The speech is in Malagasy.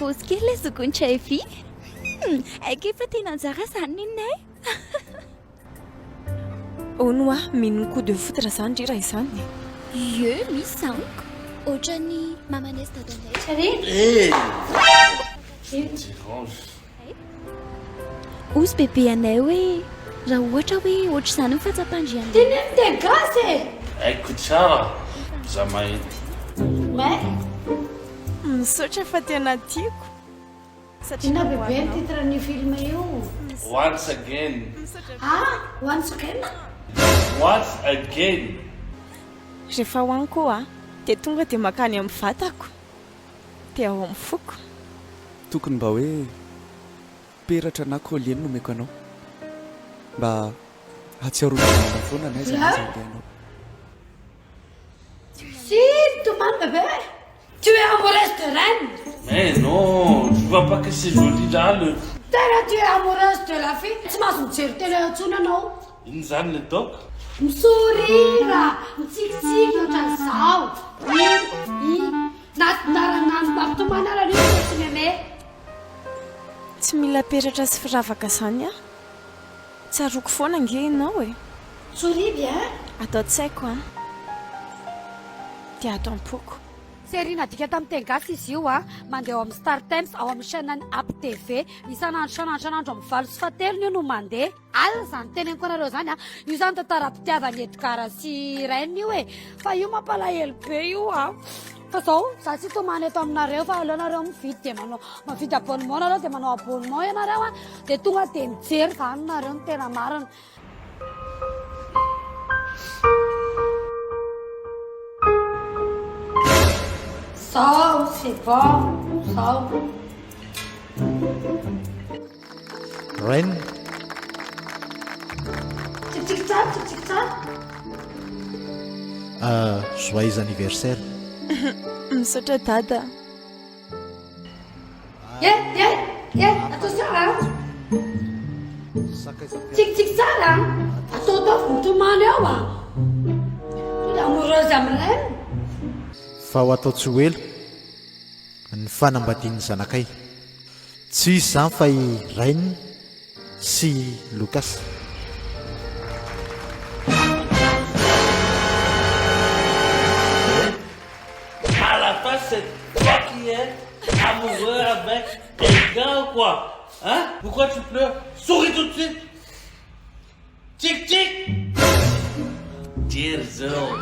Kôzy kely ilay zokin'i Chevy. Hum, haiko efa tena anjara izany nenay. Hono hoa, mino ny coup de foudre zany ndry raha izany e? Ie, misy izany ko. Ohatran'ny mamanay sy dadanay. Eh! Tu me déranges. Hozy bebe anay hoe raha ohatra hoe ohatr'izany ny fahatsapan-dry anay. Teneno teny gasy e! Haiko tsara za mahay. Mais. Misaotra fa tena tiako. Inona bebe ny titre an'io film io? Once again. Ah! Once again? Once again. Rehefa hoaniko aho dia tonga dia makany amin'ny vatako, dia ao amin'ny foko. Tokony mba hoe peratra na collier no nomeko anao. Mba hahatsiarovana anao foana n'aiza n'aiza andehanao. Si, mitomany bebe. Tu es amoureuse de Reine. Mais non, tu vois pas que c'est joli là le. Tena tu es amoureuse de la fille. Tsy mahazo mijery télé intsony ianao. Inona izany le doc? Misourire, mitsikitsiky ohatran'izao. I, i, na, na, na mampitomany ara io tsy meme. Tsy mila peratra sy firavaka izany aho. Tsaroako foana ange ianao e. Souris bien. Ato an-tsaiko an. Dia ato am-poko. Série nadika tamin'ny teny gasy izy io a, mandeha ao amin'ny Star Times ao amin'ny chaîne ny Up TV, isan'andro isan'andro isan'andro amin'ny valo sy fahatelony io no mandeha. Alina izany teneniko anareo izany a, io izany tantaram-pitiavan'i Edgar sy Reine io e, fa io mampalahelo be io a. Fa zao, za tsy hitomany eto aminareo fa aleo nareo mividy dia manao, mividy abonnement nareo dia manao abonnement ianareo a, dia tonga dia mijery zany nareo ny tena marina. Zao c'est bon, zao. Reine. Tsikitsiky tsara, tsikitsiky tsara. Ah, joyeux anniversaire. Misaotra dada. Eh, eh, eh, attention ah. Tsikitsiky tsara ah. Atao ataovy mitomany ao ah. Tonga amoureuse amin'ny reine. Fa ho atao tsy ho ela ny fanambadian'ny zanakay. Tsy iza izany fa i Rainy sy i Lucas. À la fin c'est toi qui es amoureux avec quelqu'un ou quoi? Hein? Pourquoi tu pleures? Souris tout de suite! Tchik tchik! Jery zao.